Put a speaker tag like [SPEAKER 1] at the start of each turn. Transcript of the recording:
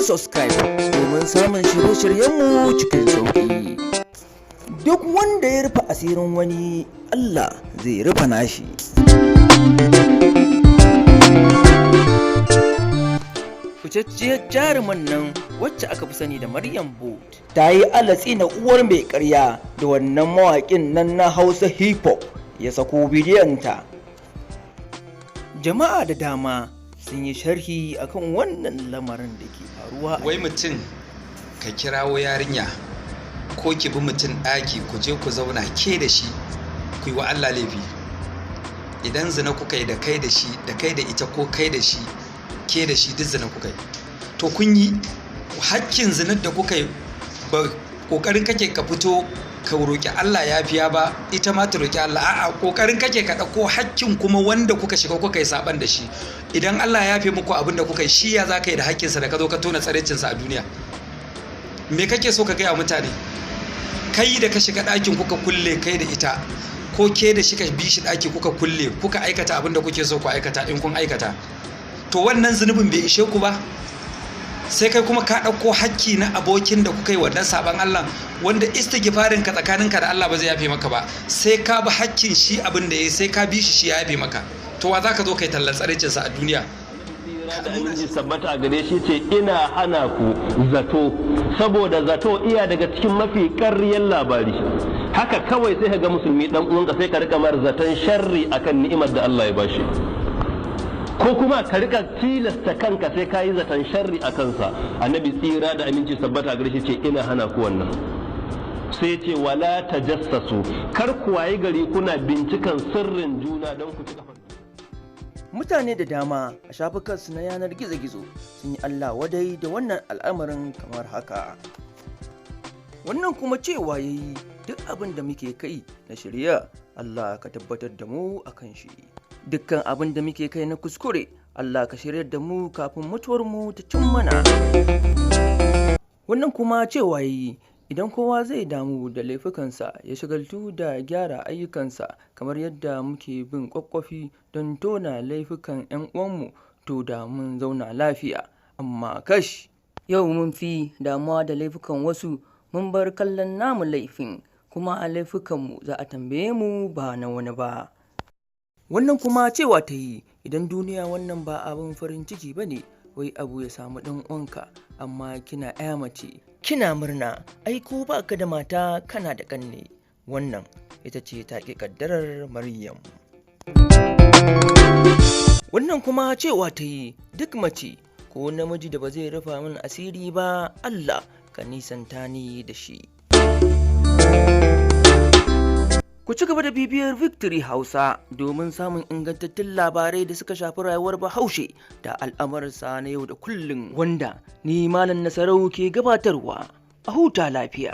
[SPEAKER 1] Mana subscribe domin samun shirye-shiryenmu cikin sauƙi. Duk wanda ya rufe asirin wani, Allah zai rufe nashi. Ficacciyar jaruman nan wacce aka fi sani da Maryam Booth ta yi alatsi na uwar mai karya da wannan mawaƙin nan na Hausa hip hop ya sako bidiyonta. Jama'a da dama sun yi sharhi akan wannan lamarin da ke faruwa.
[SPEAKER 2] Wai mutum ka kirawo yarinya ko ki bi mutum ɗaki, ku je ku zauna ke da shi, ku yi wa Allah laifi. Idan zina kuka yi da kai da shi, da kai da ita, ko kai da shi, ke da shi, duk zina kuka yi. To kun yi hakkin zinar da kuka yi ba. Kokarin kake ka fito ka roƙi Allah ya fiya ba, ita ma ta roƙi Allah. A'a, kokarin kake ka ɗauko hakkin kuma wanda kuka shiga kuka yi saban da shi. Idan Allah ya fi muku abin da kuka yi, shi ya za ka yi da hakkinsa da ka zo ka tona tsaraicinsa a duniya? Me kake so ka gaya mutane? Kai da ka shiga ɗakin kuka kulle, kai da ita, ko ke da shi ka bi shi ɗaki kuka kulle, kuka aikata abin da kuke so ku aikata, in kun aikata, to wannan zunubin bai ishe ku ba? Sai kai kuma ka ɗauko hakki na abokin da kuka yi wannan saban Allah, wanda istighfarin ka tsakaninka da Allah ba zai yafe maka ba. Sai ka bi hakkin shi, abin da ya sai ka bi shi, shi ya yafe maka. To wa za ka zo kai tallan tsaraicinsa a duniya?
[SPEAKER 3] Da aminci sabbata a gare shi ce, ina hana ku zato, saboda zato iya daga cikin mafi ƙaryar labari. Haka kawai sai ka ga musulmi dan uwanka, sai ka rika mar zaton sharri akan ni'imar da Allah ya bashi, ko kuma ka rika tilasta kanka sai ka yi zaton sharri a kansa. Annabi tsira da aminci sabbata a gare shi ce, ina hana ku wannan. Sai ce, wala tajassasu, kar ku wayi gari kuna bincikan sirrin juna don ku ci kafa.
[SPEAKER 1] Mutane da dama a shafukansu na yanar gizo-gizo sun yi Allah wadai da wannan al'amarin kamar haka. Wannan kuma cewa ya yi, duk abin da muke kai na shirya, Allah ka tabbatar da mu a kan shi. Dukkan abin da muke kai na kuskure, Allah ka shiryar da mu kafin mutuwar mu ta cin mana. Wannan kuma cewa ya yi, idan kowa zai damu da laifukansa, ya shagaltu da gyara ayyukansa kamar yadda muke bin ƙwaƙƙwafi don tona laifukan 'yan uwanmu, to da mun zauna lafiya. Amma kash, yau mun fi damuwa da laifukan wasu, mun bar kallon namu laifin. Kuma a laifukanmu za a tambaye mu, ba na wani ba. Wannan kuma cewa ta yi, idan duniya wannan ba abin farin ciki ba ne, wai abu ya samu ɗan uwanka amma kina 'ya mace kina murna. Ai ko baka da mata, kana da ƙanne. Wannan ita ce ta ƙi ƙaddarar Maryam. Wannan kuma cewa ta yi, duk mace ko namiji da ba zai rufa min asiri ba, Allah ka nisanta ni da shi. Ku ci gaba da bibiyar Victory Hausa domin samun ingantattun labarai da suka shafi rayuwar Bahaushe da al'amuransa na yau da kullum, wanda ni Malam Nasarau ke gabatarwa. A huta lafiya.